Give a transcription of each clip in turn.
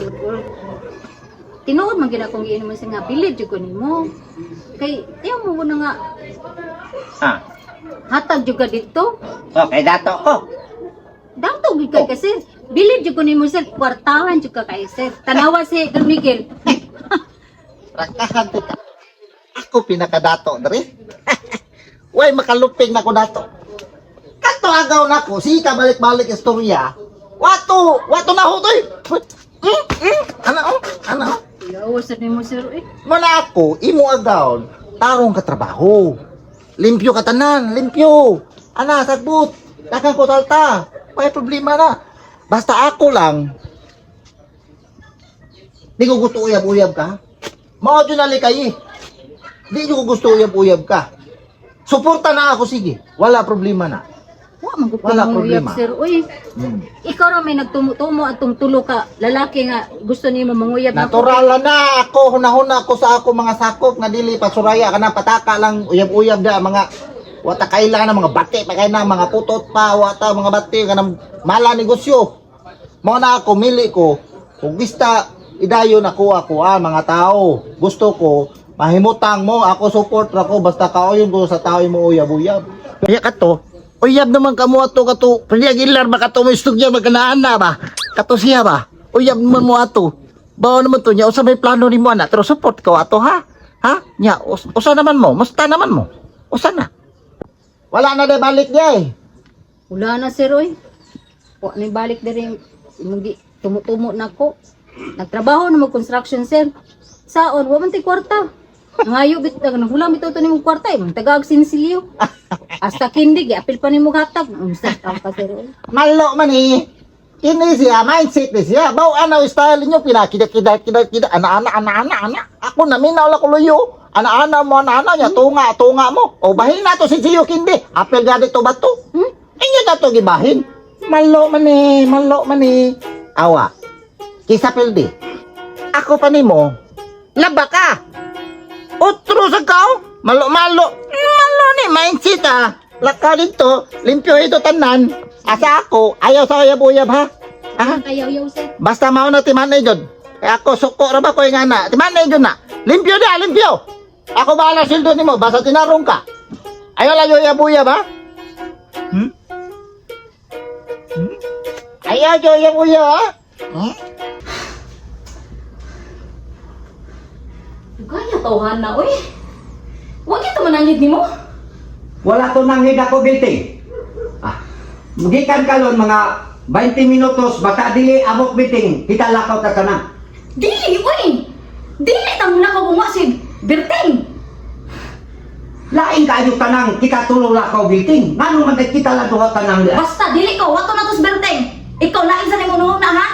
Sir. Tinuod man gid akong giinom sir nga bilib jud ko nimo. Kay tiyaw mo na nga Ah, hatag jud ka dito. okay, dato ko. Dato gid kay kasi bilib jud ko nimo sir, kwartahan jud ka kay sir. Tanawa si Sir Miguel. Rakahan ko ka. Ako pinakadato, dre. Way, makaluping na ko dato. Kato agaw na ko, sika balik-balik istorya. Wato, wato na ho, toy. Ana oh, ana oh. Yaw sir nimo sir eh. Muna ako, imo agaw, tarong ka trabaho. Limpyo ka tanan, limpyo. Ana, sagbot. Dakan ko talta. May problema na. Basta ako lang, di ko gusto uyab-uyab ka. Mao dyan nalikay eh. Di ko gusto uyab-uyab ka. Suporta na ako, sige. Wala problema na. Wa man gud ko Wala manguyab problema. sir. Uy, ikaw ra may nagtumo-tumo atong tulo ka lalaki nga gusto nimo manguyab nako. Natural na ako, hunahuna ako sa ako mga sakop nga dili pasuraya kana pataka lang uyab-uyab da mga wata kaila na mga bati pa kay na mga putot pa wata mga bati kanang mala negosyo. Mao na ako mili ko kung gusta idayon ako ako ah, mga tao. Gusto ko mahimutang mo ako support ra ko basta kaoyon ko sa tao mo uyab-uyab. Kaya kato uyab naman kamo ato kato Pwede Aguilar ba kato mo istorya magkanaan na ba? Kato siya ba? Uyab naman mo ato. Bawa naman to niya, usa may plano nimo ana, pero support ko ato ha. Ha? Nya, usa naman mo, musta naman mo. Usa na. Wala na de balik niya eh. Wala na sir oy. Wa ni balik diri imong gi tumutumo na ko. Nagtrabaho na mag construction sir. Saon wa man tay kwarta. Nangayo bit nang hula bitaw to nimong kwarta eh. Tagaag sinsilyo. Hasta kindi giapil pa nimo hatag. Unsa ka pa sir oy. Malo man eh. Ini siya, mindset ni siya. Baw ana style niyo pila kida kida kida kida ana ana ana ana ana. Ako na minaw la ko luyo. Ana ana mo ana ana niya tunga tunga mo. O bahin na to si Siyo kindi. Apel gani to bato. Hmm? Inyo na to gibahin. Malo man eh, malo man eh. Awa. Kisa pildi. Ako pa nimo. Laba ka. Otro sa kao. Malo malo. Malo ni mindset ah. Laka dito, limpyo ito tanan. Asa ako, ayaw sa uyab-uyab ha. Ha? Ayaw yaw sir. Basta mao na timanay jud. Eh ako suko ra ba ko nga na. Timanay jud na. Limpyo na, limpyo. Ako bahala sildo nimo basta tinarong ka. Ayaw lang uyab-uyab ha. Hmm? Hmm? Ayaw jud uyab-uyab ha. Hmm? Gaya tawhan na oy. Wa gyud to mananghid nimo. Wala to nang ako bilting. Ah, gikan kalon mga 20 minutos basta dili amok bilting, kita lakaw ta tanan. Dili oy. Dili ta muna ko kung wa si Berting. Lain kaayo tanang kita tulo lakaw bilting. Ngano man kay kita lang duha tanang diha? Basta dili ko wato na to si Berting. Ikaw lain sa nimo na ha.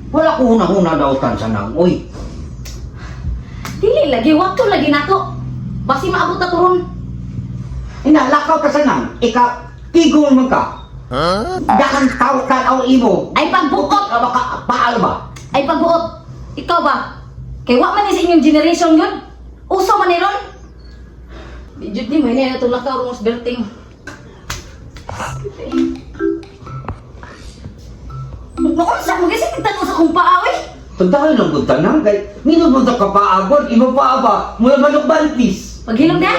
Wala ko huna-huna daw tan sa nang. Oy, Dili lagi wato lagi nako. Basi maabot na turon. ina lakaw ka sa nang. Ika tigol man ka. Huh? Dakan taw tan aw imo. Ay pagbuot, Ka baka paal ba? ay pagbuot. Ikaw ba? Kay wa man ni sa inyong generation yun. Uso man ni ron. Di jud ni mo ini na tulak ka rong Berting. Naunsa mo kasi kita sa kong paa oy. Tagdahal lang gud tanang kay nino mo ka paagod, imo pa ba? Mula manok bantis. Paghilom na.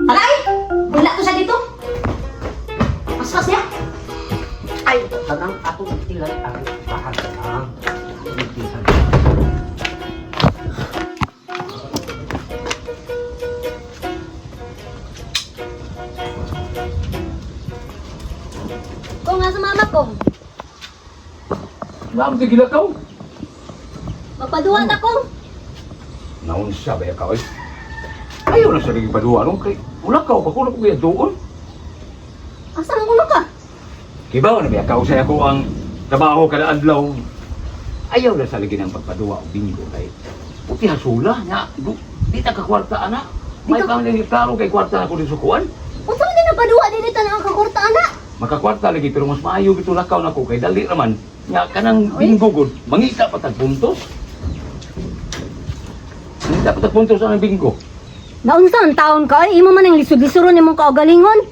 Alay! Wala to siya dito. Paspas niya. Ay, tanang ako tilay ang paal tanang. Kung nga sa mama ko, Naam sige lakaw. magpaduwa ta ko. Naon siya ba ka oy? Ayaw na sa lagi paduwa ron kay ulakaw pa ko na ko kaya doon. Asa man kuno ka? Kibaw na ba ka usay ako ang trabaho kada adlaw. Ayaw na sa lagi ng pagpaduwa og bingo kay puti hasula nga di ta ka kwarta ana. May Di ka- pang klaro kay kwarta na ko di sukuan. Unsa man din nagpaduwa dili ta ang kakurta ana? Makakwarta lagi pero mas maayo gito lakaw nako kay dali raman. Nga kanang bingo gud mangita pa tag puntos. Mangita pa tag puntos ang bingo. Naunsa ang taon ka ay imo man ang lisod-lisuron nimong kaugalingon.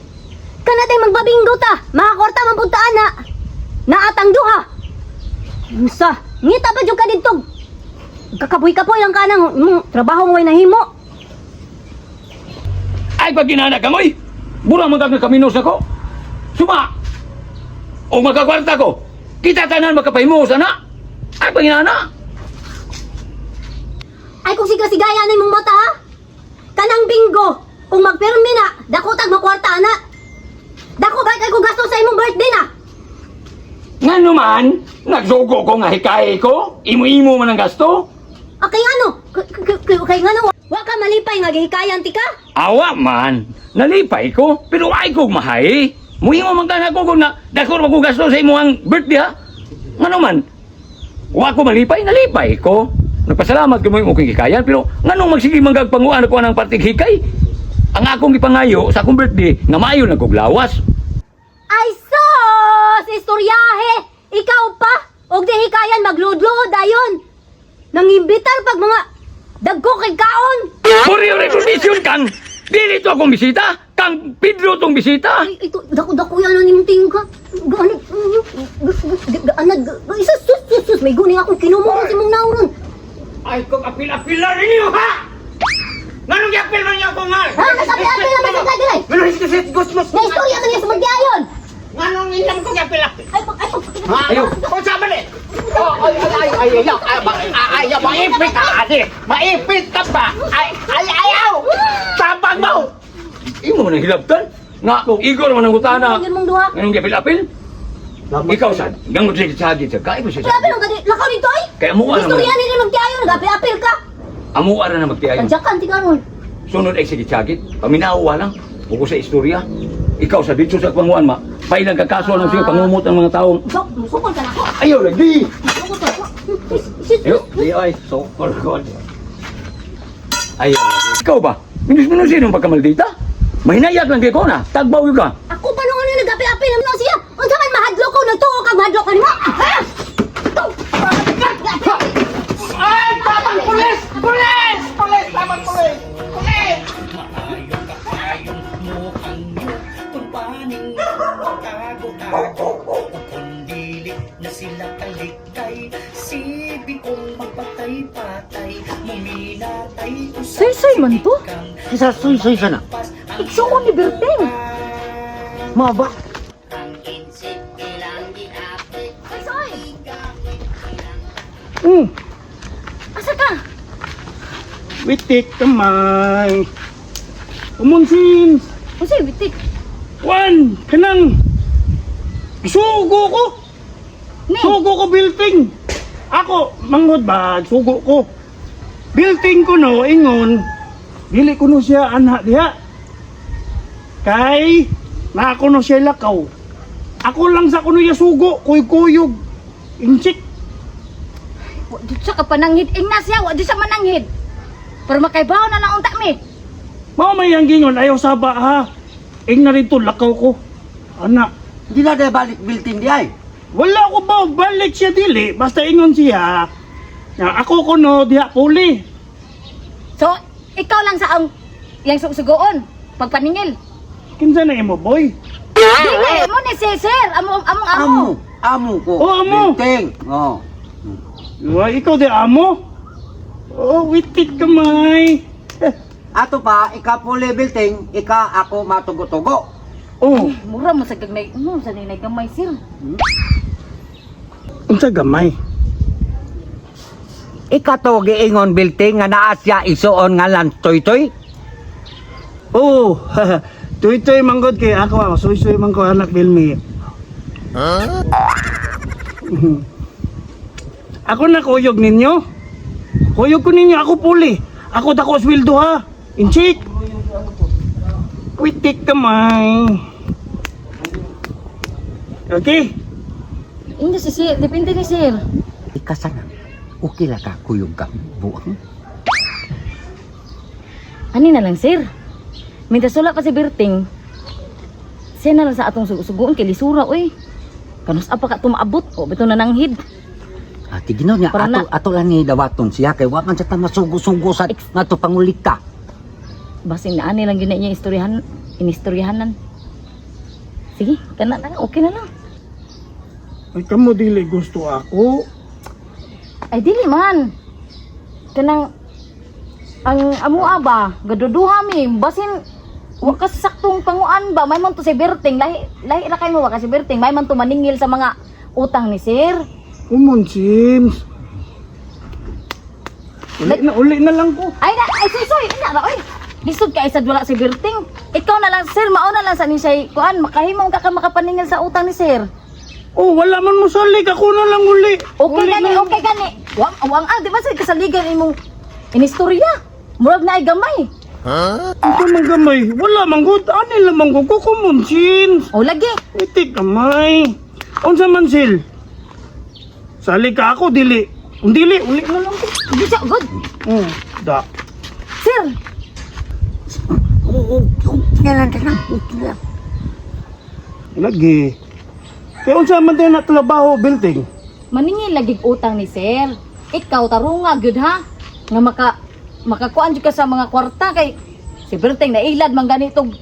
Kana tay magbabingo ta, makakorta man pud ta ana. Naatang duha. Unsa? Ngita pa jud ka didto. Kakapoy-kapoy lang ka nang trabaho mo ay nahimo. Ay pag ginana ka moy. Mura man kag kaminos nako. Suma. O magkakwarta ko. Kita tanan makapahimo sana. Ay pag ginana. Ay kung siga-sigaya na imong mata ha. Kanang bingo, kung magpirmi na, dako tag makwarta ana. Dako ba kay kung gasto sa imong birthday na? Ngano man, nagsugo ko nga hikay ko, imo-imo man ang gasto. Ah, kay ano? Kay ngano? Wa ka malipay nga gihikayan ti ka? Awa man, nalipay ko, pero ay ko mahay. Muhimo man ka na ko kung na dako ra ko gasto sa imong birthday ha. Ngano man, wa ko malipay, nalipay ko. Nagpasalamat ko mo imong hikayan, pero nganong magsige man kag panguan ako ng parting hikay? Ang akong gipangayo sa akong birthday, nga maayo na kog lawas. Ay sos! Istoryahe! Ikaw pa! Og di hikayan magludlood ayon! Nangimbitar pag mga dagko kay kaon! Puri recognition kang dili to akong bisita, kang Pedro tong bisita. Ay, ito, dako-dako yan ang imong tingog ha. Gaano, gaano, isa, sus, sus, sus, may guning akong kinumuro sa imong naon. Ay kog apil-apil na ninyo ha. Nganong giapil man niyo ako nga? Ha, nagsabi-apil naman sa kagilay! Nganong hisgos-hisgos? Na istorya man niya sa magdiayon! Nganong ilam ko giapil-apil? Ay, pag, ay, pag, Ayaw. Unsa man eh? Oh, ay ay ay ay ay ay ay ay maipit ka ate. Maipit ka pa. Ay ay ayaw. Tapang mo. Imo man ang hilabtan. Nga, igor man ang utana. Ang mong duha. Nganong giapil-apil? Ikaw sad, gangot sa sagit sa kay ko siya. Grabe nung gani, lakaw dito ay! Kaya amuan naman. Istorya nila magdiayon, nag-apil-apil ka! Amuan na magtiayon. Tadyakan, ti karon. Sunod ay sige sagit. Paminawa lang. Buko sa istorya. Ikaw sa dito sa panguan ma. Pailang kakaso lang siya pangumot ang mga taong. Sok, musukol ka na ako. Ayaw lagi. Musukol ka na ako. Sus, Ayo, di ay sokol god. Ayaw lagi. Ikaw ba? Minus-minus yun ang pagkamaldita. Mahinayak lang kay ko na. Tagbaw yun ka. Ako pa nung ano nag-apil-apil naman siya. Unsa man mahadlok ko, nagtuo ka mahadlok ka nimo. Ha? Ay, tapang pulis! Pulis! Pulis! Tapang pulis! Pulis! Na sila kalikay Sibi kong magpatay-patay Muminatay Suy-suy man to. Isa suy-suy sana. Igsuon ni Berting. Maba. Suy-suy. Asa ka? Witik kamay. Umunsin. Unsay witik? Wan, kanang sugo ko. Ni. Sugo ko building. Ako, manghod ba, sugo ko. Building ko no, ingon. Dili ko no siya anha diha. Kay, na ako no siya lakaw. Ako lang sa kuno ya sugo, kuy-kuyog. Inchik. Wa jud siya ka pananghid. Ingna siya, wa jud siya mananghid. Pero makaibaw na lang unta mi. Mao may ang gingon, ayaw saba ha. Ing na rito, lakaw ko. Ana, Hindi na tayo balik building di ay. wala ko ba balik siya dili basta ingon siya nga ako kuno diha puli. So, ikaw lang sa ang yang suguon pagpaningil. Kinsa na imo boy? Dili mo ni si sir, amo among amo. Amo. Amo ko. Oh, amo. Building. Oh. Wa ikaw di amo. Oh, witik kamay. Eh, Ato pa, ika puli building, ika ako matugo-tugo. Oh, Mura mo sa gagnay, mo sa nay gamay sir. unsa gamay? Ika to giingon building nga naa siya isuon nga lan toy-toy. Oh, tuy-tuy manggod kay ako ako suy-suy man ko anak Bilmi. Huh? Ako na kuyog ninyo. Kuyog ko ninyo ako puli. Ako dako sweldo ha. Inchik. Witik kamay. Okay. Hindi si sir, depende ni sir. Ika sana. Okay la ka kuyog ka buang. Ani na lang sir. Mintas wala pa si Berting. Siya na lang sa atong suguon kay lisura oy. Kanus apa ka tumaabot o bitaw na nanghid. Ati ginaw niya Para ato ato lang ni dawaton siya kay wa man sa ta masugo-sugo sa ngadto pangulikta. Basin na ani lang gyud na niya istoryahan, inistoryahanan. Sige, kana na lang, okay na lang. Ay kamo dili gusto ako. Ay dili man. Kanang ang amua ba, gaduduha mi, basin wa ka sa saktong panguan ba, may man to si Berting, lahi lahi ra kay mo wa ka si Berting, may man to maningil sa mga utang ni sir. Come on, Sims. Uli na lang ko. Ay na, ay susoy, ina ra oy. Lisod kay sad wala si Berting. Ikaw na lang sir, mauna lang sa ni siya kuan, makahimong ka ka makapaningil sa utang ni sir. Oh, wala man mo salig. Ako na lang uli. Okay Uli gani, na lang. okay gani. Wang wang ang di ba sa kasaligan imong inistorya. Murag na ay gamay. Ito man gamay. Wala man gud. Ani lamang ko ko. Come on, Sims. O lagi. Itik kamay. Unsa man sil? Salig ka ako dili. Kung dili, uli na lang ko. Di siya good. Oh, da. Sir, Okay na lang tanan. Okay na lang. Lagi. Kaya unsa man tayo na trabaho building? Maningil lagi utang ni sir. Ikaw tarunga gyud ha. Nga maka makakuan jud ka sa mga kwarta kay si Berting nailad man ganitong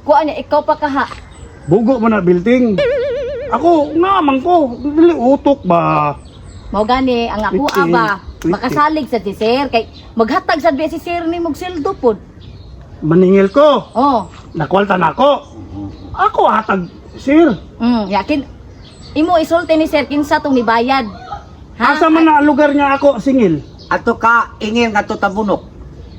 kuan niya ikaw pa kaha. Bugo man na building. Ako, nga man ko. Dili utok ba? Mao gani ang ako Wait, aba wait. makasalig sa si sir kay maghatag sad biya si sir ni mog sweldo pod. Maningil ko. Oh, Nakwalta na ako. Ako hatag, sir. Yakin imo isulti ni sir kinsa tong nibayad. Ha? Asa man na lugar nga ako singil? Ato ka ingil nga to tabunok.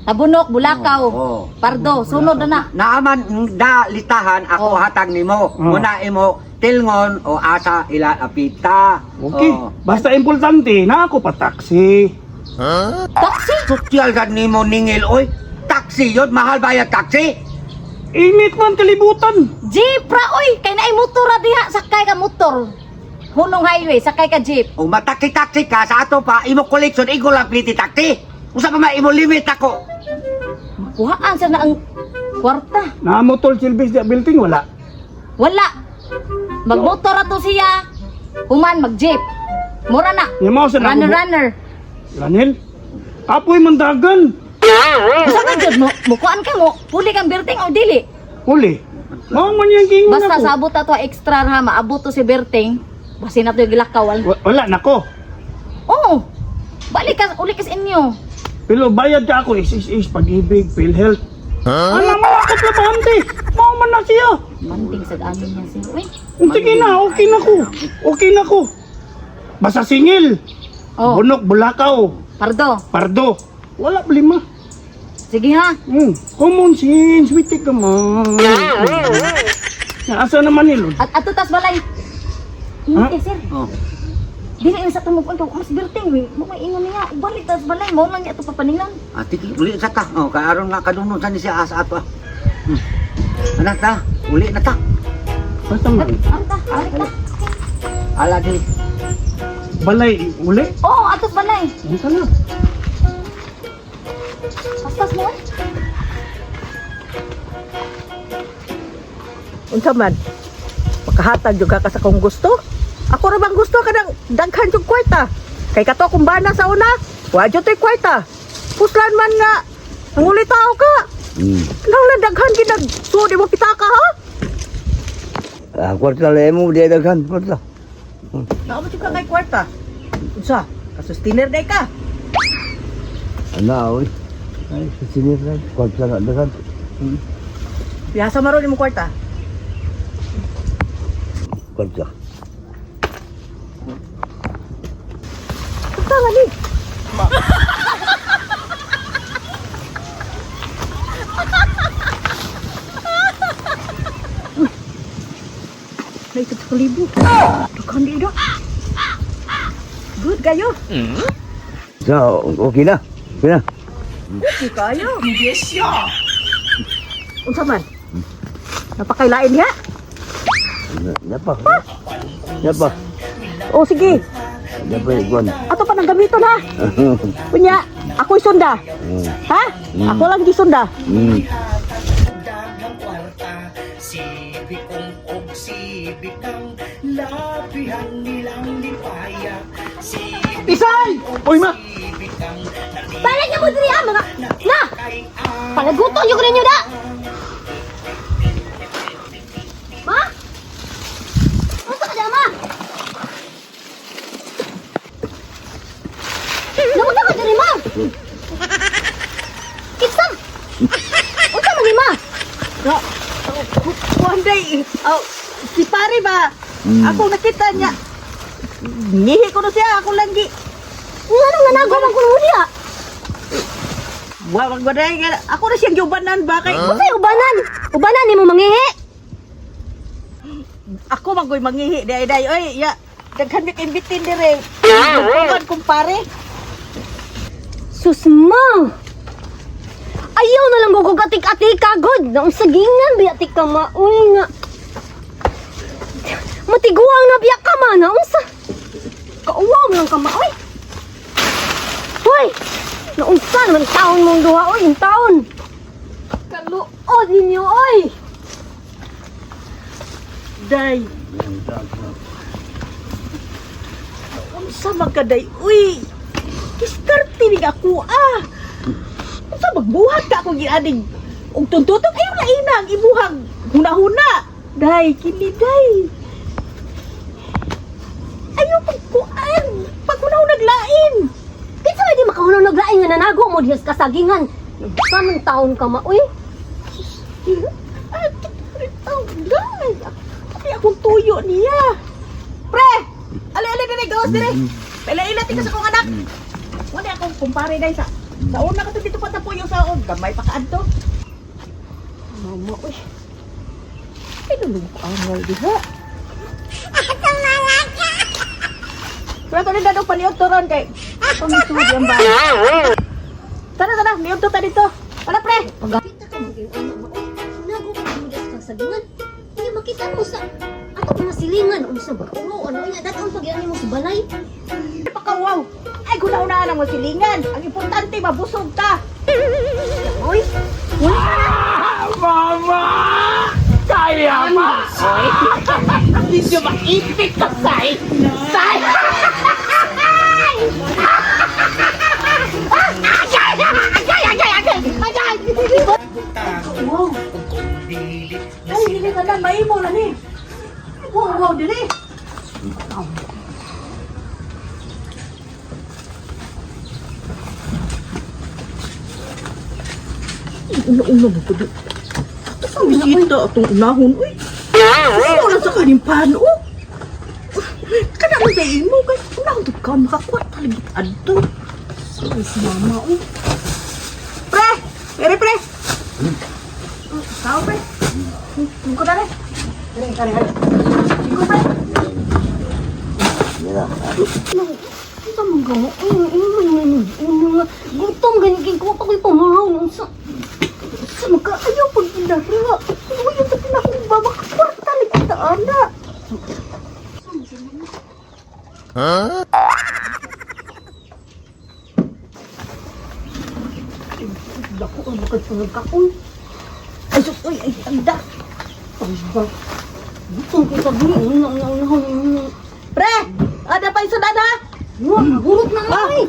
Tabunok, Bulakaw, Oo. Pardo, sunod na na. Naaman da listahan ako Oh. hatag nimo. Oh. Muna imo tilngon o asa ila apita. Okay. Oh. Basta importante na ako pa taxi. Taxi. Sosyal gad nimo ningil oy. Taxi yun, mahal bayad taxi. Init man kalibutan. Jeep ra oy, kay naay motor ra diha, sakay ka motor. Hunong highway, sakay ka jeep. O mataxi-taxi ka sa ato pa imo collection igo lang pliti taxi. Usa pa man imo limit ako. Makuhaan sa na ang kwarta. Na motor service di building wala. Wala. Magmotor ra to siya. Human mag-jeep. Mura na. Nya mao sa na Runner ako. runner. Lanil. Apoy mandagan. Usa ka jud mo, mukuan ka mo, puli kang berting o dili. Uli. Mao man yang gingon Basta ako. sabot ato extra ra maabot to si Berting. Basin na to yung gilakaw. Wala nako. Oo. Balik ka uli ka sa inyo. Pero bayad ka ako SSS pag-ibig, PhilHealth. Huh? Ano mo ako trabahante? Mao man na siya. Manting sa amin niya sir. Uy. Kung sige na, okay na ko. Okay na ko. Basta singil. Oh, Bunok, Bulakaw, Pardo. Pardo. Wala problema. Sige ha. Come on, sin. Sweetie ka man. Asa naman ni Lord? At ato tas balay. Ha? Hindi sir. Oh. Dili na sa tumugon ka mas Berting we. Mo may ingon niya. Balik tas balay mo lang niya ato papaninglan. Ah, tiki, uli sa ta. Oh, kay aron nga kadunod sa ni siya asa ato. ah. Anak ta, uli na ta. Basta man. Anta, balik ta. Ala dili. Balay, uli. Oo, atos balay. Unsa na? Paspas mo. eh. Unsa man? Makahatag jud ka sa akong gusto. Ako ra bang gusto kanang daghan jud kwarta. Kay kato akong bana sa una, wa jud toy kwarta. Puslan man nga nanguli tao ka. Kinahanglan daghan gid nagsuod imo pitaka ha. Ah, kwarta le mo di daghan kwarta. Naa ba jud ka kay kwarta? Unsa? Kasustiner day ka. Ana oy. Ay, sa sinir na kwarta na daghan. Piyasa maron imong kwarta. Kwarta. Unsa nga ni? Naikot sa kalibo. Daghan di na. Good kayo. So, okay na. Okay na. Okay kayo. Yes, ya. Unsa man? Napakailain niya? Napa. Napa. O sige, Napa iguan. ato pa nang gamiton ha. Unya, ako'y sunda. Ha? Ako lang gisunda. Dagang kwarta Sibi kong og sibi kang Labihan nilang lipaya Sibi Isay! Uy, ma! sibi kang Balik na mo diri ah, mga na. Kay ang Palaguton yung ninyo da. Ma? Kinsa? Unsa man ni ma? No. Kuan day. Oh, si pare ba? Ako nakita niya. Ngihi ko na siya, ako lang gi. Ngano nga nago man kuno diha? Wa wag ba day? Ako na siyang giubanan ba kay Unsay ubanan? Ubanan nimo mangihi? Ako man ko'y mangihi day day. Oy, ya. Daghan mi imbitin dire. Kuan kumpare. Susma! Ayaw na lang ko atik-atika, god! Naong sagingan, biya ka ma. Uy nga. Matiguang na biya ka ma, naong sa... Kauwaw lang ka ma, uy! Uy! Naong sa naman taon mong duha, uy! Yung taon! Kaluod ninyo, uy! Day. Unsa man ka day? Uy. Kiskarte ni ako ah. Unsa magbuhat ka ako gianing og tuntutok ayo lain ang imuhang huna-huna. Day, kini day. Ayo pagkuan, paghuna-huna lain. Kinsa may di makahunaw naglaing nga nanago mo diha sa kasagingan? Sa man taon ka ma, uy! Ah, oh, day. Ay, akong tuyo niya. Pre! Ali, ali, dili, gawas dili. Pila-ila, tika sa kong anak. Wala akong kumpare dahil sa una ka to dito patapuyo sa og gamay pa kaadto. Mama, uy! Ay, nulung ko angaw diha. Pero to ni dadong paniod to ron kay pamisud ang ba. Tara tara, niod to ta dito. Tara pre. Pagkita ka mo kayo, anak mo. Nago ka mo sa kasagingan. Hindi makita mo sa ato mga silingan unsa ba? Oo, ano nga daton pag mo sa balay. Pakawaw. Ay guna-unaan ang mga silingan. Ang importante mabusog ta. Oy, wala ka na. Mama! Kaya pa! Medyo maipit ka, Sai. Sai! Wow! Kung dili na Ay, dili ka na, maimo na ni. Wow, wow, dili. Una-una mo ko di. Ang bisita atong unahon, uy. Gusto lang sa kaning pano. Kana man sa imo kay unahon to ka makakwarta lagi adto. Ay, si mama, oy. Pre! Pre, pre! Tao, pre. Tungko na rin. Kare, kare, kare. Tungko, pre. Unsa man gamo? Uy, uy, uy, uy, nga. Gutom gani kay ko pa koy pamaraw unsa. Sa maka, ayaw pag inara. Uy, yung tapi na akong ba, makakwarta lagi ta, ana. Dako ang makadsunod ka, uy. Ay, sus, uy, ay, ang da. Pagba. Gutom kay sabi, una una una una. Pre! Ada pa yung sudan, ha? Wa, hurot na nga, oy.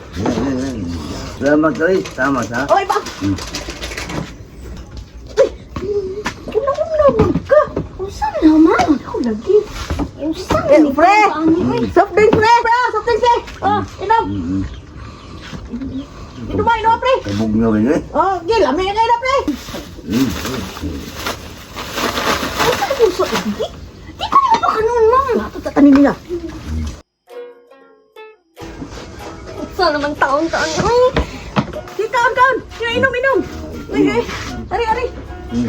Salamat oy, salamat ha. Oy, ba? Uy, una-una man ka. Unsa naman? Ako lagi. Unsa Eh, man pre! Ani, oy. Soft drink, pre! Pre, soft drink, pre! Oh, inom! Inom ba, inom, pre? Kabog na rin eh. Oh, gil, lami kayo na, pre! Unsa na puso, di? Di ko na ba kanon, ma'am? Tatanin nila. Unsa naman taon-taon, oy. Di, kaon, kaon! Sige, inom, inom! Uy, uy! Ari, ari!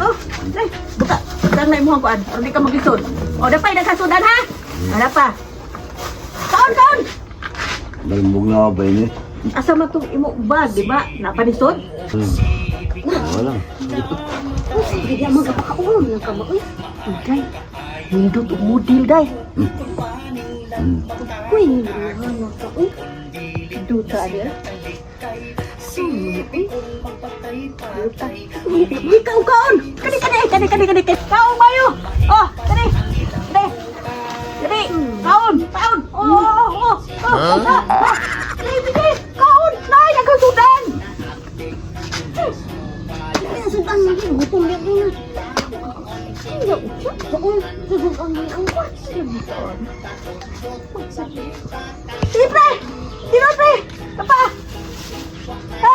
Oh, ay, buka! Butang na imuhang kuan, aron di ka maglisod. Oh, dapay nagkasudan, ha? Wala pa. Kaon, kaon! Balambog na ba ini? Asa man tong imo bag, di ba? Napanisod? Wala. Unsa gid ang mga pakaulam lang ka, ma, oy. Day, nindot og model, day. Uy, nana ka, uy. Duta, di ah. Sumo, uy. Uy, kaon, kaon! Kani, kani, kani, kani, kani, kani. Kaon kayo! Oh, kani! Kani! Kani! Kaon! Kaon! Oh, oh, oh, oh! Oh, oh, ah, ah. Kani, kani! Kaon! Nay, nagkasudan! Ay, sudan na gid gutom gyud na. Hindi, uy, sudan na ang kwarta. Sige, pre! Sige, pre! Papa! Ha?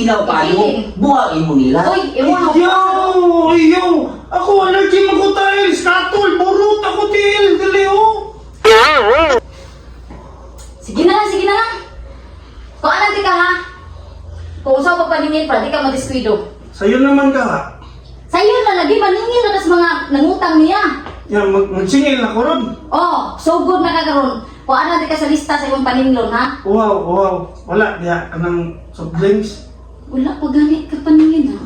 ilaw kayo. Ibilin. Buha imo nila. Uy, imo na. Yo, yo. Ako allergy man ko tiles, katol, burot ako til, dili oh. Sige na lang, sige na lang. Kung anong di ka ha? Kung usaw pa paningin para di ka madiskwido. Sa'yo naman ka ha. Sa'yo na lagi maningil na tas mga nangutang niya. Yan, magsingil ako ron. Oh, so good na ka karon. Kung ano di ka sa lista sa imong paninglon ha? Wow, wow. Wala, diya, kanang soft drinks. Wala pa gani ka paningin ha.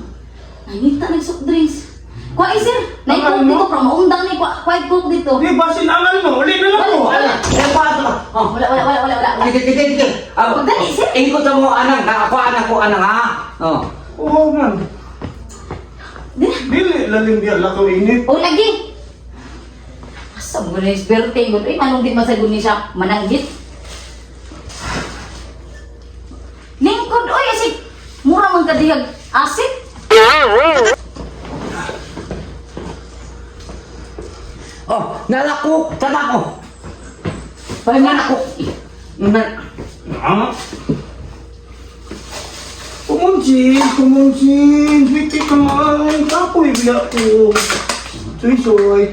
Nangita nag soft drinks. Kuha eh, sir, Angal naikok mo? dito from maundang ni kuha kuha coke dito. Di, basin angal mo. Uli na lang ko. Wala, Eh, paano ka? Oh. Wala wala wala wala wala. Sige, sige, sige. Ah, Dali, sir. Ingkot sa mo, anang. Ako, anang ko, anang, ha? Oh. Oo man. Di na. Dili, lalim diya, lakaw init. Oh, lagi. Asa mo na is birthday mo. Uy, manong di masagun ni siya mananggit. Lingkod, oy, asik. Mura man kadihag asit. Oh, nalako, tanak ko. Pahinga ako. Na, Ah? Kumunsin, kumunsin. Switi ka man. Kapoy, biya ko. Soy, soy.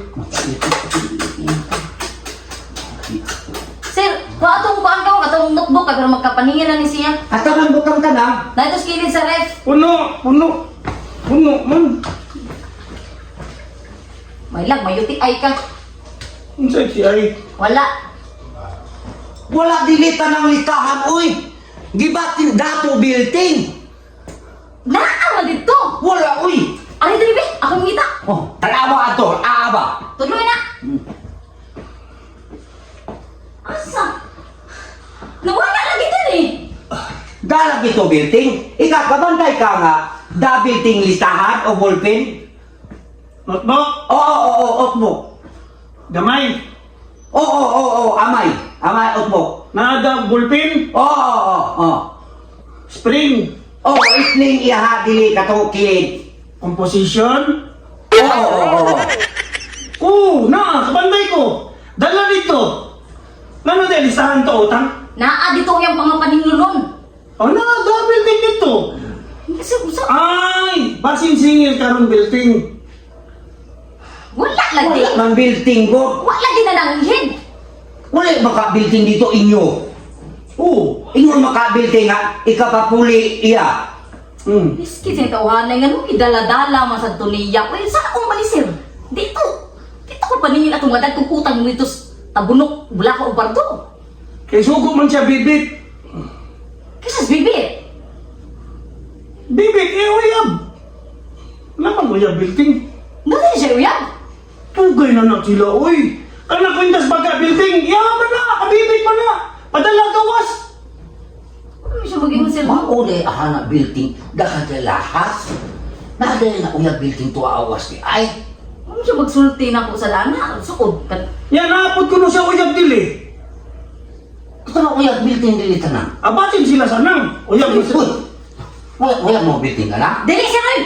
Sir, kuha atong kuan ka atong notebook kay para magkapaningin na ni siya. Ataman bukang ka na. Dito sa kilid sa ref. Puno, puno. Puno man. May lag, may UTI ka. Ang sexy ay. Wala. Wala dilita ng listahan, uy. Gibatin dato building. Naa man dito. Wala, uy. Ari diri be, ako ngita. Oh, tanawa ato, aaba. Tuloy na. Asa? Nawala lagi din eh. Dalag ito building. Ika, kabantay ka nga. Da building listahan o ballpen? Notebook, Oo, oo, oo, otmok. gamay. Oo, oo, oo, oo, amay. Amay, otmok. Naada, bullpen, Oo, oo, oo, oo. spring, Oo, itling iha dili kato kilid. composition. Oo, oo, oo. Oo, na, kabantay ko. Dala dito. Ngano dahil listahan to utang? Naa dito ang mga paninglulon. Oh, na, da building dito. Kasi usa Ay, basin singil karong building. wala lagi. Wala man building ko. Wala lagi na nanghid. Wala maka building dito inyo. Oo. Ingon maka building nga ikapapuli iya. Miski sa tawhanay nga nung idala-dala man sa tuniya. Uy, sa akong malisir. Dito. Dito ko paningin atong madag kong utang dito sa tabunok. Wala ko og kwarto. Kay sugo man siya bibit. Kasi bibi. Bibit, eh, uyab. Naman uyab building. Dali siya uyab. Tugay na na sila, uy. Kana kwintas baga building. Yaman na, kabibit man na. Padala gawas. Ano siya maging sir? Mauli ahana building dakan sa lahas. Naday na uya building to awas ni ay. Ano siya magsulti na ko sa lana? Sukod. Yan, naapot ko no siya uyab dili. Ito na uya building dili tanan. Abatin sila sanang. Uyab Uy, wala wala mo building ka na. Dili siya rin!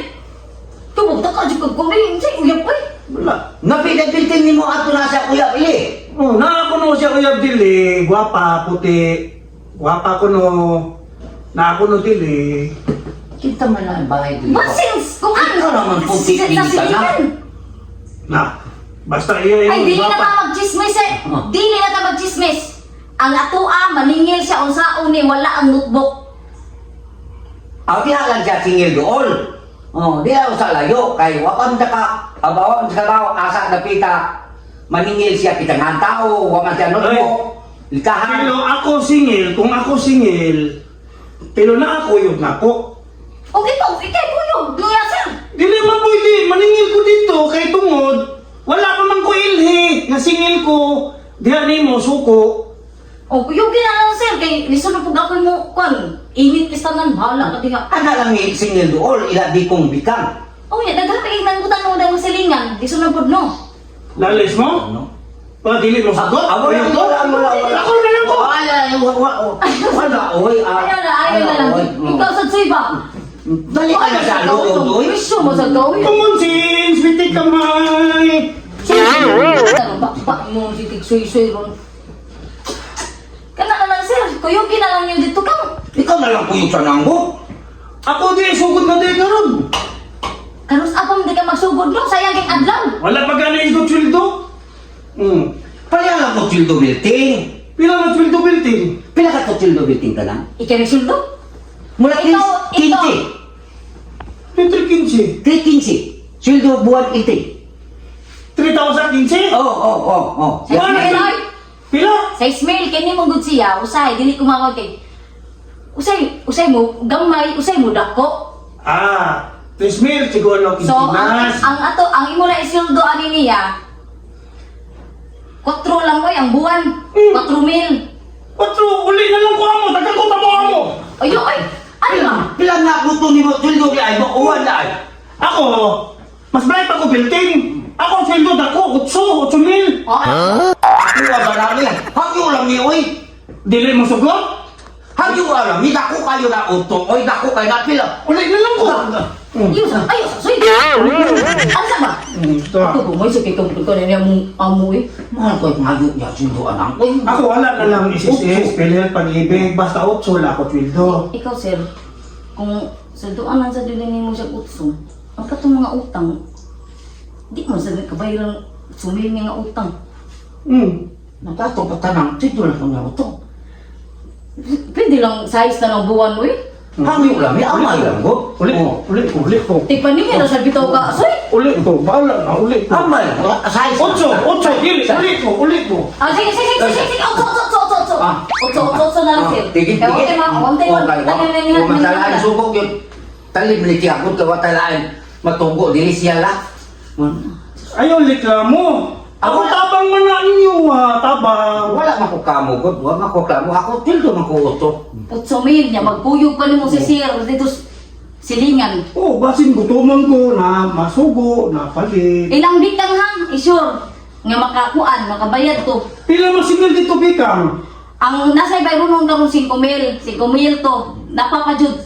Tubog ta ka, dyan kung rin. Siya uyab oy. Wala. Napila building nimo ato na sa uya ili. Oh, naa ko no siya uyab dili. Guwapa, puti. Guwapa ko no. Naa ko no dili. Kita man na ang bahay dili. Basins! Kung ano? Ikaw naman puti, Sa- dili sa ka na. silikan. Na. Basta iya Ay, yung dili na guwapa. ta magchismis eh. Ah. Dili na ta magchismis. Ang atoa, maningil siya unsaon ni wala ang notebook. Aw diha lang siya singil dool. Oh, diha sa layo kay wapan ta ka abawan sa tao asa napita maningil siya kita nga tao wa man siya notebook. Litahan. Pero ako singil, kung ako singil, pero na ako yung nako. O ikaw, ikay kuyog niya sir. Dili man pwede, maningil ko dito kay tungod, wala pa man ko ilhi, nga singil ko, diha nimo suko. O kuyog na lang sir kay lisunod pug ako mo kwan. Init istanan bahala ka diha. Ana lang ni singil dool ila di kong bikang. O nya daghan pa nangutang mo dang silingan. Lisunod pud no. Lalis mo? Ano? Pa dili mo sagot? Ah, wala, Ayaw ko? wala, wala, wala. Ako na lang ko. Ay, ay, wala, wala, oy, ah. Ayaw na, ayaw na lang. Oy, Ikaw sa ba? Dali ka na sa loob, oy. Wisyo mo sa gawin. Kumunsin, sweetie kamay. Ano ba ba mo si tig suy-suy ron. Kana na lang sir, kuyogin na lang niyo dito kang. Ikaw na lang kuyog sa nanggo. Ako di sugod na di karon. Kanus apam di ka magsugod no, sayang kay adlaw. Wala pa gani ito sweldo. Pala lang ko sweldo building. Pila man sweldo building? Pila ka to sweldo building ka na? Ikaw ni sweldo? Mula Ikaw, ikaw. 15. 3.15. 3.15. Sweldo buwan 18. 3,015? Oo. Sa email ay. Pila? Sa email kini mong gud siya, usay dili ko mawag kay. Usay, usay mo gamay, usay mo dako. Ah, 3,000 siguro So ang, 15. ang ato ang imo na isweldo ani niya. 4 lang oy ang buwan. 4,000. 4, uli na lang ko amo, dagan ko tamo amo. Ayo ay. Ano ba? Pila nga ko to nimo sweldo di ay mo uwan na ay. Ako, mas malay pa ko building. Ako ang sweldo dako, 8, 8,000. Oh, Kuha ba namin? Hagyo lang ni oy. Dili mo sugot? Hagyo alam ni dako kayo na uto oy dako kayo na pila. Uli na lang ko. Ayos, ayos, soy. Ano sa ba? Ito. Ako gumoy sa kay ko na niya mong amo eh. Mahal ko ngayo niya sweldo anang oy. Ako wala na lang SSS, PhilHealth, Pag-ibig, basta 8 wala ako sweldo. Ikaw sir, kung sweldoan lang sa dili nimo siya utso, ang katong mga utang, di mo sa kabayaran sumil nga utang. Natato pa tanang sweldo lang ko na uto. Pwede lang size na ng buwan mo eh. Hagyo lang ni amay lang ko. Uli ko, uli ko, uli ko. Tigpan niya na sa bitaw ka, soy. Uli ko, bahala na, uli ko. Amay, size. 8, 8, dili, uli ko, uli ko. Ah, sige, sige, sige, sige, sige, otso, otso, otso, otso, otso. Ah. Otso, otso, otso na lang sir. Tigit, Kaya tigit. okay, mga konti, Oh, konti, kay, tanan na niya, wa man talaan niya. subok yun. Talim ni siya kung kawa talaan matunggo dili siya la. Ayaw, reklamo. Ako tabang man na inyo ha, tabang. Wala man ko kamo god, wa man ko klamo ako tildo man ko uto. Otso mil niya, magkuyog pa nimo si sir dito silingan. Oh, basin gutuman ko na masugo, na palit. Ilang bikang ha, isure nga makakuan, makabayad to. Pila man single dito bikang? Ang nasa ibay runong karon 5 mil, 5 mil to. Napapajud.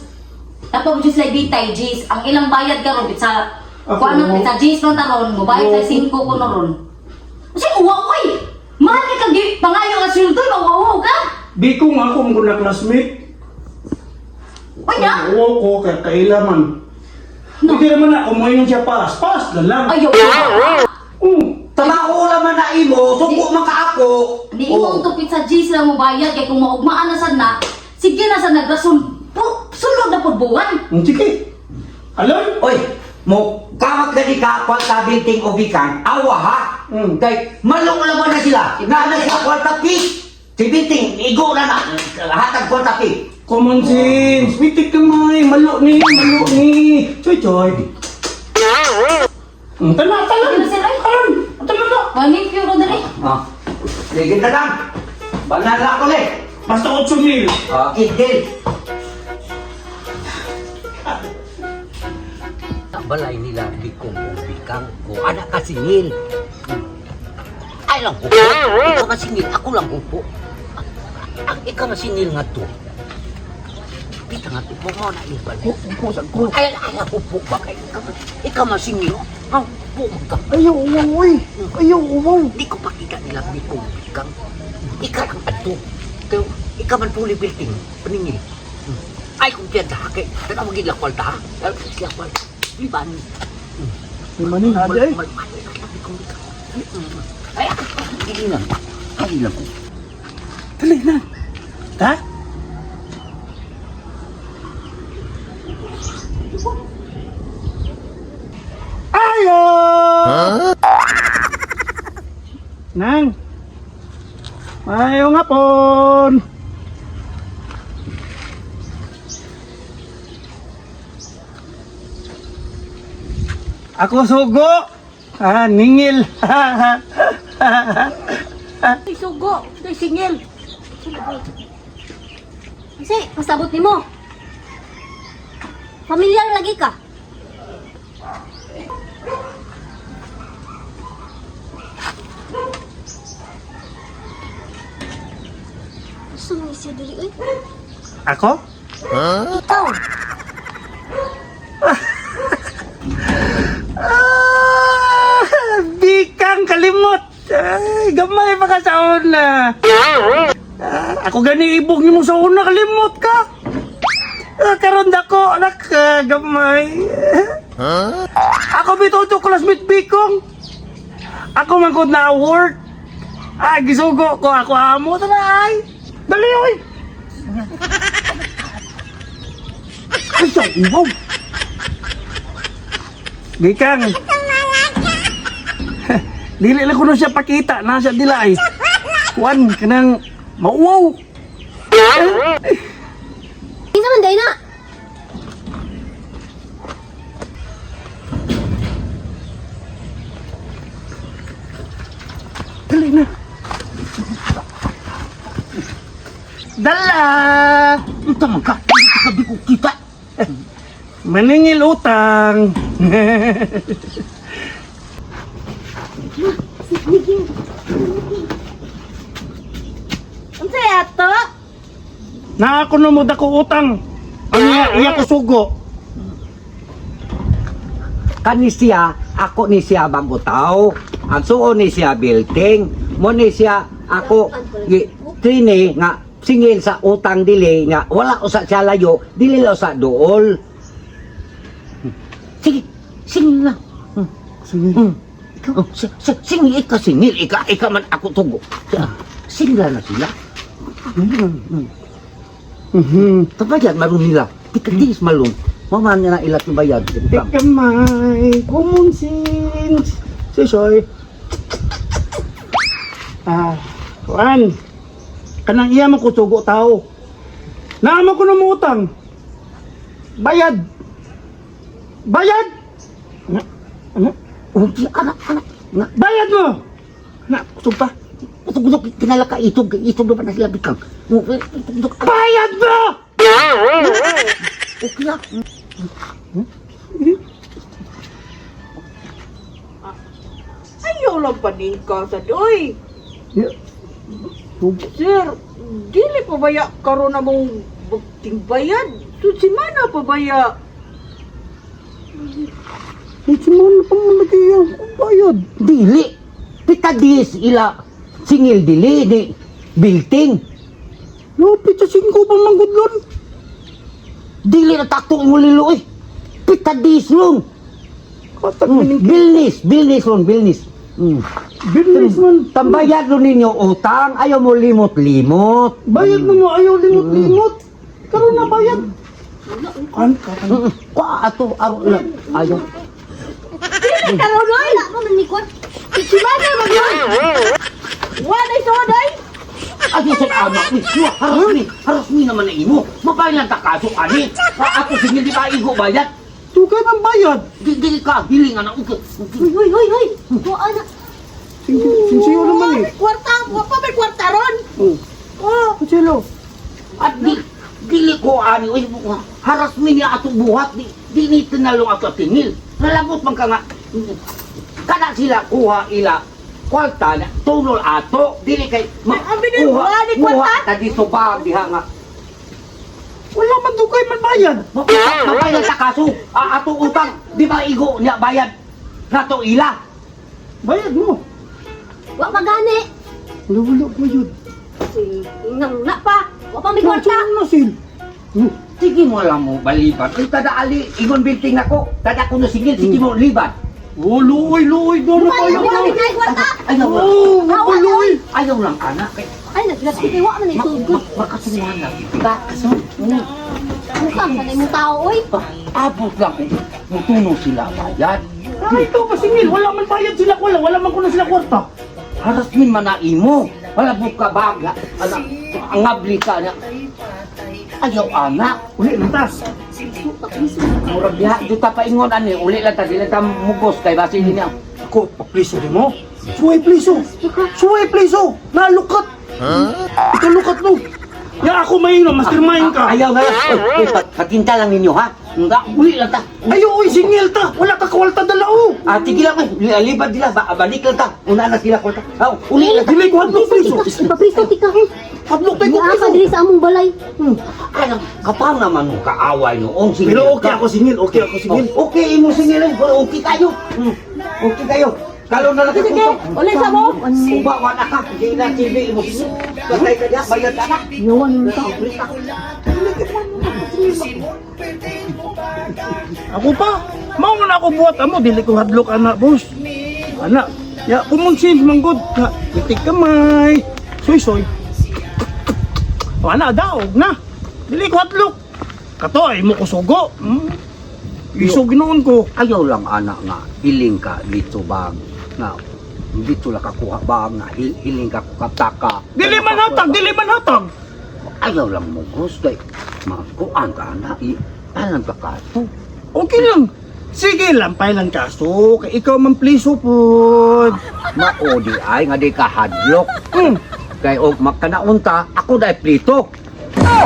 Napapajud sa bitay G's. Ang ilang bayad karon bitsa Ako. kuan na bitsa G's man taron, mobayad sa 5 ko na ron. Kasi uwaw oy. Mahal kay kag pangayo nga sweldo, mauwaw ka. Bikong ako mong na classmate. Uy na. Oo ko, kay kaila man. Hindi naman na, kumuha siya pass, pass na lang. Ayaw. Trabaho la man na imo, suko man ka ako. Di imo to pizza G's lang mo bayad kay kung maugmaan na sad na, sige na sad nagrason. Po, sulod na pud buwan. Sige. Alon? Oy, mo kamat gani ka kwarta binting o bikang awa ha. Kay malong laman na sila. Na na sila kwarta pi. Si binting igo na na hatag kwarta pi. Common sense. Witik kamay. Malo ni, malo ni. Choy, choy. Tala, tala. Ano, sir, ay? Alon, tala na. One pure dali. Ah. Sige na lang. Banala ko le. Basta 8 mil. Okay, deal. Balay nila bikong o bikang ko. Anak ka singil. Ay lang hupo. Ikaw masingil, ako lang hupo. Ang ikaw masingil nga to. Pita nga to, mo na yung balay. Ay, ay, hupo ba kay ikaw, ikaw masingil. Ang hupo man ka. Ayaw, uwaw, oy. Ayaw, uwaw. Di ko pakita nila bikong bikang. Ikaw ang adto. Kaya ikaw man puli building, paningil. Ay, kung piyada ha, kay tanaw mo gila kwalta ha. Tanaw sila kwalta. Liban. Maning hadi ay. Ay, hindi lang. Ay lang ko. Dali na. Ta? Ayo! Nang. Ayo nga pon. Ako sugo. Ah, ningil. Ay, sugo, ay singil. Kasi, pasabot nimo. Pamilyar lagi ka. Gusto mo siya diri oy? Ako? Ikaw. Ah, bikang kalimot. Ay, gamay pa ka sa una. Ah, ako gani ibog nimo sa una kalimot ka. Ah, karon dako anak gamay. Ako bitaw to classmate bikong. Ako man gud na work. Ah, gisugo ko ako amo tara ay. Dali oy. Ay, sa uwaw. Bikang. Dili lang kuno siya pakita na siya dila ay. Kuan kanang mauwaw. Kinsa man day na? Dali na. Dala! Unta man ka, hindi ka di ko kita. Maningil utang. Unsay ato? Na ako no mo dako utang. Ang iya, iya ko sugo. Kani siya, ako ni siya bago tao. Ang suo ni siya building. Mo ni siya ako trini nga singil sa utang dili nga wala usa siya layo, dili la usa duol. Sige, singil na. Sige. Oh, singil ika singil ika ika man ako tugo. Singil na sila. Tabayad maroon nila. Tikadis malun. Mama na ilat yung bayad. Tikamay, common sense. Soy. Ah, kuan. Kanang iya man ko sugo tao. Naamo ko no mo utang. Bayad. Bayad. Ano? Ano? Unti anak anak. Na, Bayad mo. Na, kusog pa. Utog-utog, kinala ka itog, itog naman na sila bikang. Utog-utog, Bayad mo! okay lang. Ayaw lang paningka sa doy. Yeah. Sir, dili pa baya karon na mong tingbayad? Susimana pa baya? Simon pa man lagi ang bayad. Dili. Pitadis ila singil dili ni building. Lupit sa singko pa man gudlon. Dili na takto imong lilo eh. Pitadis nun. Katag mm. Bilnis, bilnis nun, bilnis. Business man. Tambayad nun ninyo utang, ayaw mo limot-limot. Bayad mo mo ayaw limot-limot. Karon na bayad. Kan ka kan. Kwa ato aro lang. Ayaw. Dili karon oy. Wala pa man ni kwan. Simana man yun. Wala sa oy. Ato sa anak ni siya, haras ni, haras ni naman na imo. Mabay lang ta kaso ani. Ako singil di ba igo bayad? Tugay man bayad. Di di ka hiling anak uko. Uy, uy, uy, uy. Wa na. Sinsiyo naman eh. May kwarta, wa pa may kwarta ron. Oh. Oh, Kutsilo. At di dili ko ani oy haras mi niya ato buhat di di ni tinalong ato tingil. Nalabot man ka nga. Kada sila kuha ila kwarta na tunol ato dili kay Ay, ang binin, wala ni kwarta? muha ta dito ba diha nga. Wala man dugay man bayad. Mabayad ta kaso ato utang di ba igo niya bayad nato ila. Bayad mo. Wa pa gani. Wala wala bayad. Nang na pa. Wa pa may kwarta. Kutsilo na sil. Sige mo lang mo baliban. Ay tada ali ingon building nako. Tada kuno singil sige mo liban. Oh, luoy luoy do na Wala bayad. pa may kwarta. Ayaw lang. Oh, luoy. Ayaw lang anak. Kay Ay, naglaspi kay wa man ni sugod. Makasuhan lang. Diba? Mukhang sa imong tao oy. Abot lang. Mutuno sila bayad. Ay, ito pasingil. Wala man bayad sila. Wala wala man kuno sila kwarta. Harasmin man na imo. Wala mo ka baga. Anak, angabli ka na. Ayaw anak. Uli lang tas. Murag diha di ta paingon ani uli lang ta dili ta mugos kay basi niya. Ako, papliso din mo. Suway pliso. Suway pliso. Nalukat. Ikaw lukat mo. Ya ako mainom, mastermind ka. Ayaw na lang. Oy, oy, patinta lang ninyo ha. Nga, uli lang ta. Ayo, oy, singil ta. Wala ka kwalta dala, oh. Ah, sige lang, oy. Libad nila, ba, balik lang ta. Una na sila kwalta. Ah, uli lang ta. Dili ko hadlok pliso. Ipapriso tika. Hadlok tayo ko Naa pliso. pa diri sa among balay. Ay, kapang naman mo kaaway noong singil. Pero okay ako singil, okay ako singil. Oh, okay imo singil, eh. Okay kayo. Okay kayo. Kalau na lang Sige, uli sa mo. Uba wala ka. Di na TV imo singil. Patay ka diya, bayad ka na. Yawan mo ta. Ako pa, mao man ako buhat amo dili ko hadlok ana, boss. Ana, ya common sense man gud. Nga, Itik kamay. Soy soy. O ana daog na. Dili ko hadlok. Kato ay mo kusugo. Isog noon ko. Ayaw lang ana nga hiling ka dito ba nga dito lang kakuha ba nga hiling ka kukataka. Dili man hatag, dili man hatag. Ayaw lang mo gusto kay makuan ka ana i alam ka kato. Okay lang. Sige, lampay lang kaso. Kay ikaw man pliso pod. Mao di ay nga di ka hadlok. Kay og makanaunta ako dai plito.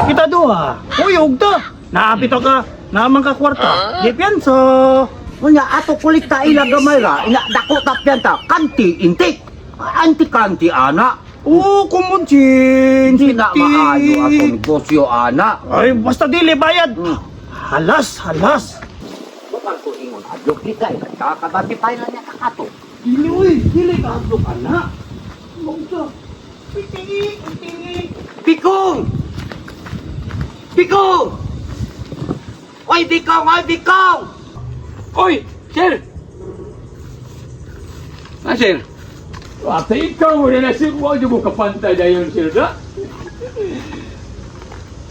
Kita duha. Uyog ta. Naapit ka. Naman ka kwarta. Di piyansa. Unya ato kolekta ila gamay ra ina dako tapyan ta kanti intik. Anti kanti ana. Oo, common sense. Hindi na maayo ato negosyo ana. Ay, basta dili bayad. Halas, halas. Bukal ko ingon adlok di kay kakabati pa niya kakato. Dili, uy. Dili ka hadlok, ana. Mausa. Piti, piti. Bikong! Bikong! Oy, Bikong! Oy, Bikong! Oy, sir! Ah, sir. Ate, ikaw mo na sir. Huwag mo kapantay na yun, sir, na?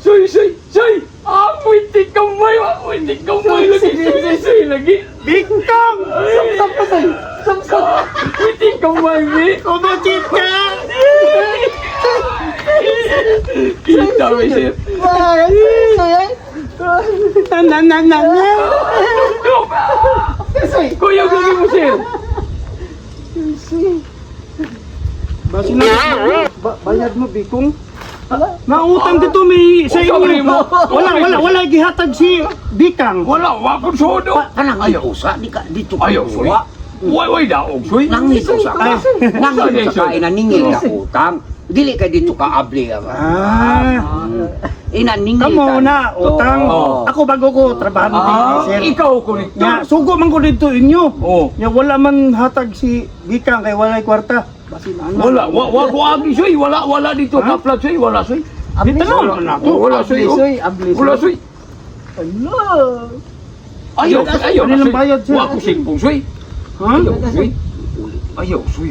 Soy, soy, soy! Amoy ti kamay! Amoy ti kamay! Lagi, soy, soy, lagi! Bikang! Samsam pa, soy! Samsam! Amoy ti kamay, mi! Kumachit ka! Kita, mi, sir! Na, na, na, na, na. Kuya, lagi mo, sir! Basi na, bayad mo, Bikong. Nautang dito may sa Utang inyo. mo. Wala, wala, wala gihatag si Bikang. Wala, wakon sodo! Kanang ayaw usa, di ka dito ka Ayaw, soy! kuha. Way, way, daog, soy! Nangit usa ka. Nangit usa ka, inaningil ka utang. Dili ka dito ka abli. Ah. Inaningil Kamo ka. na, utang. Oo. Ako bago ko trabaho Ah, sir. ikaw ko nito. Nya, sugo man ko dito inyo. Oh. Nya wala man hatag si Bikang kay walay kwarta. Basi na ano. Wala, wa wa ko agi soy, wala wala dito Ha? kaplat soy, wala soy. Dito na man ako. Wala soy. oh. Wala soy. Ayaw, ayaw Ano na lang soy. bayad, sir? Wa ko singpong soy. Ha? Ayaw soy. Ayaw soy.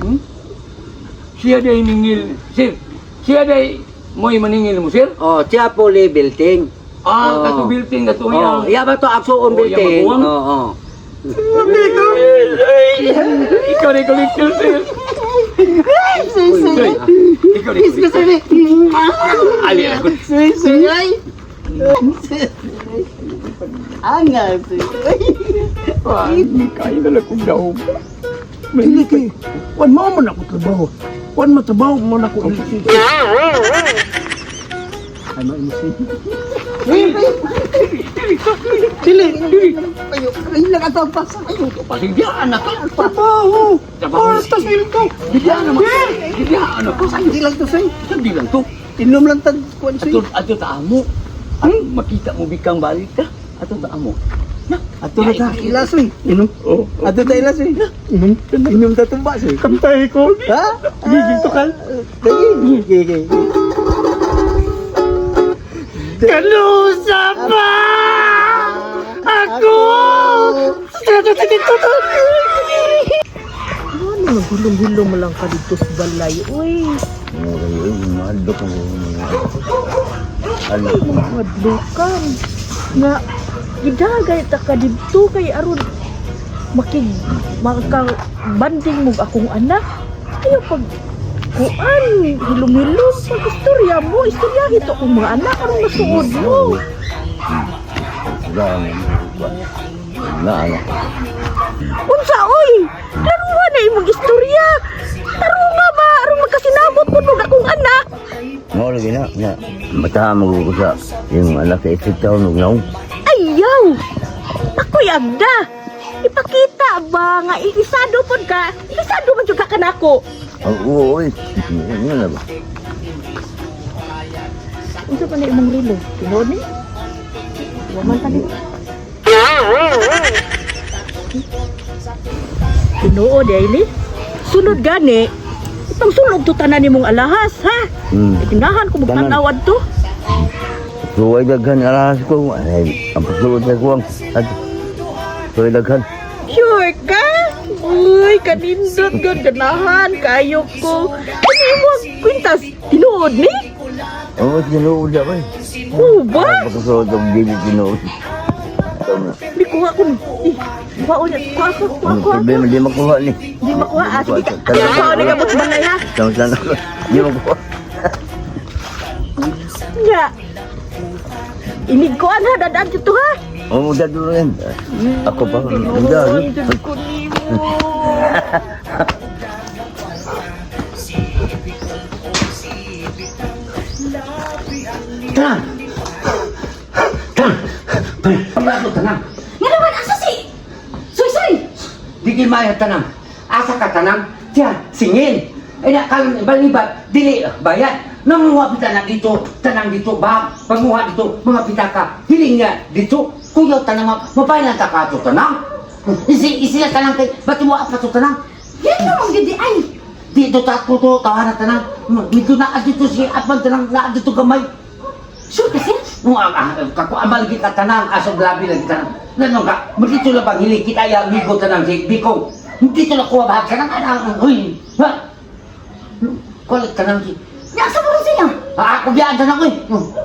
Siya day ningil, sir. Siya day mo'y maningil mo, sir. Oh, siya po li building. Ah, Oh. kato building kato Oh, iya. iya ba to aksuon Oh, iya building? maguwang. Oo. Ikaw na collector, sir. Soy, ikaw na collector. Ali ako. Kaya na lang kong daog. Dili kay. Wan mo man ako trabaho. Wan mo trabaho mo na ako. Dili, dili. Pasindyaan na ka. Trabaho. Trabaho. Kwarta sweldo. Bigyan naman. Bigyan ako. Hindi lang to, sir. Hindi lang to. Inom lang tag kuan Ato, ato taamo. Ang makita mo bikang balik ka. Ato taamo. Na, Ato na ta. Ilasoy. Inom. Oh, Ato ta ilasoy. Inom. Inom ta tumba soy. Kantay ko. Ha? Gigil to kal. Sige. Sige. Kalusa pa! Ako! Ano, gulong-gulong mo lang ka dito sa balay. Uy, madlukan. Nga, gidagay ta ka dito kay aron makig maka banding mo akong anak. Ayaw pag kuan, hilom-hilom pag istorya mo, istorya ito akong mga anak aron masuod mo. Unsa oy? Laruan na imong istorya. Tarunga ba aron magkasinabot pud mo akong anak? Mo lagi na, na mata mo ko sa yung anak sa isip taon ug naong. Ayaw! Ako'y agda! Ipakita ba nga ilisado pod ka? Ilisado man jud ka kanako. Ang oo oy. Ano na ba? Unsa pa na imong relo? Tinuod ni? Wa man tani. Tinuod ay ni. Sunod gani. Itong sulog to tanan nimong alahas ha. Ginahan ko Tanan. magtan-aw adto. Suway daghan alahas ko. Ay, ang pagsuot sa kuwang. At suway daghan. Sure ka? Uy, kanindot gud ganahan kayo ko. Kani mo ang kwintas tinuod ni? Oo, tinuod na ba? Oo ba? Pagkasuot ang dili tinuod. Tama. Di kuha ko. Eh, kuha ko niya. Kuha ko, kuha Ang ko. problema, di makuha ni. Di makuha. Ah, sige ka. Kuha ni ka balay ha. Sama sana ko. Di makuha. Nya. Inig ko ha, dadaan dito ha. Oo, dado rin. Ako pa. Ang Tinuod jud ko nimo. Tanang! Tanang! Pamrato tanang! Nga naman asa si Soy Soy. Di maya tanang. Asa ka tanang? Tiya, singil. Ay na, karon balibat, dili bayad. Nanguha pita na dito, tanang dito, bag, panguha dito, mga pitaka. Hiling niya dito, kuyaw tanang, mapahilan ta ka ato tanang. Isi, isi na tanang kay, ba't mo pa to tanang? Yan naman gid ay. Dito ta ko to, tawanan tanang. Dito na dito si apan tanang, na dito gamay. Sure ka sir? No, ang ah, kako amal kita tanang aso grabe lagi tanang. Nanong ka, dito lang bang hili kita ya amigo tanang si Biko. Dito lang kuha bahag tanang anang uy. Ha? Kulit tanang si. Nya asa mo ron siya? Ah, ako biyaan tanang uy.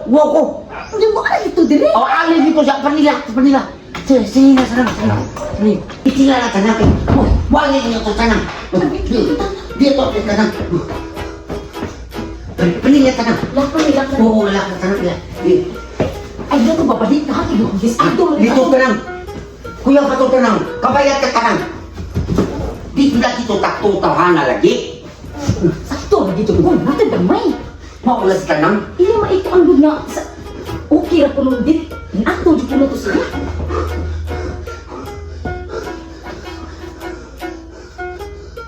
Wow ko. Hindi mo ala dito dire. Oh, ali dito sa panila, sa panila. Sige, sige na tanang. Sige. Itila na tanang. Oh, wali niyo to tanang. Dito to tanang. Panila tanang. Lakon ni lakon. Oo, wala ka tanang. Ay dito babalik ka Ah, dito tanang. Kuya pa to tanang. Kabayat ka tanang. Dito na dito takto tawhana lagi. Sakto dito ko natin gamay. Maulas tanang. Ili maito ang gud nga sa okay ra kuno dit. Ato jud kuno to siya.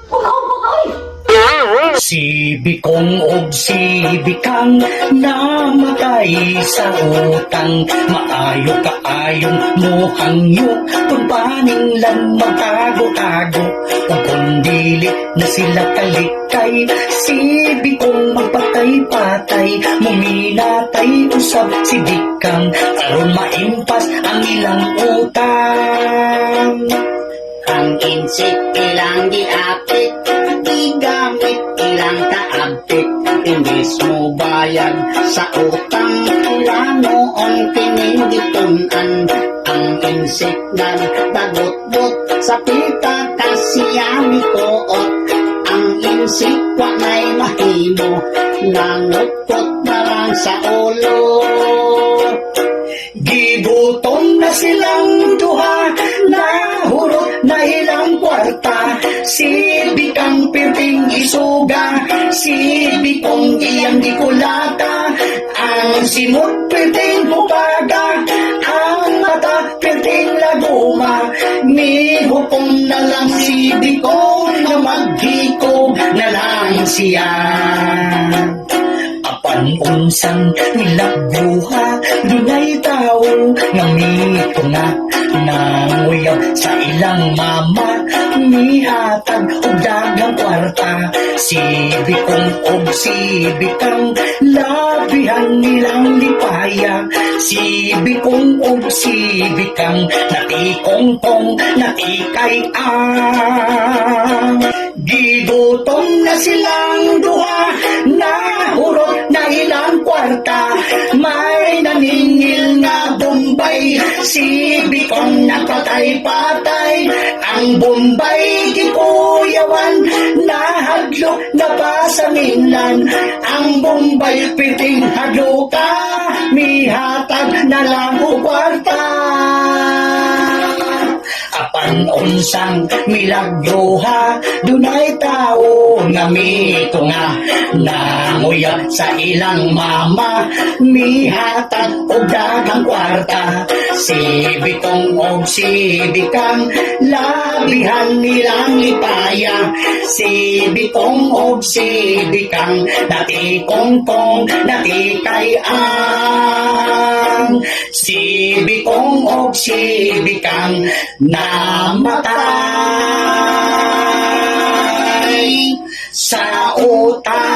Oh, oh, oy! Si Bikong og si Bikang namatay sa utang. Maayo kaayong muhangyo kung paninglan magtago-tago. Ug kung dili na sila kalikay, si Bikong magpatay-patay. Muminatay usab si Bikang aron maimpas ang ilang utang. Ang insik ilang giapit, gigamit ilang kaabtit. Imbes mo bayad sa utang, plano ang kining gitun-an. Ang insik nagbagot-bot sa pita kasiya ni koot. Ang insik wa nay mahimo, nangutkot na lang sa ulo. Gigutom na silang duha, nahurot na ilang kwarta. Si Bikang pirting isuga, si Bikong iyang gikulata. Ang simot pirting bubaga, ang mata pirting laguma. Mihukom na lang si Bikong na maghikog na lang siya. Apan unsang nilagbuha, dunay tao nga mitunga nanguyab sa ilang mama, mihatag og dagang kwarta. Si Bikong og si Bikang labihan nilang lipaya. Si Bikong og si Bikang natikongkong natikay ang. Gigutom na silang duha, nahurot na ilang kwarta. May naningil na Bombay, si Bikong napatay-patay. Ang Bombay gikuyawan, nahadlok na pa sa mainland. Ang Bombay piting hadloka, mihatag na lang og kwarta. Apan unsang milagroha, dunay tao nga mitunga nanguyab sa ilang mama, mihatag og daghang kwarta. Si Bitong og si Bikang labihan nilang lipaya. Si Bitong og si Bikang dati kongkong dati kay ang. Si Bikong og si Bikang namatay sa utang.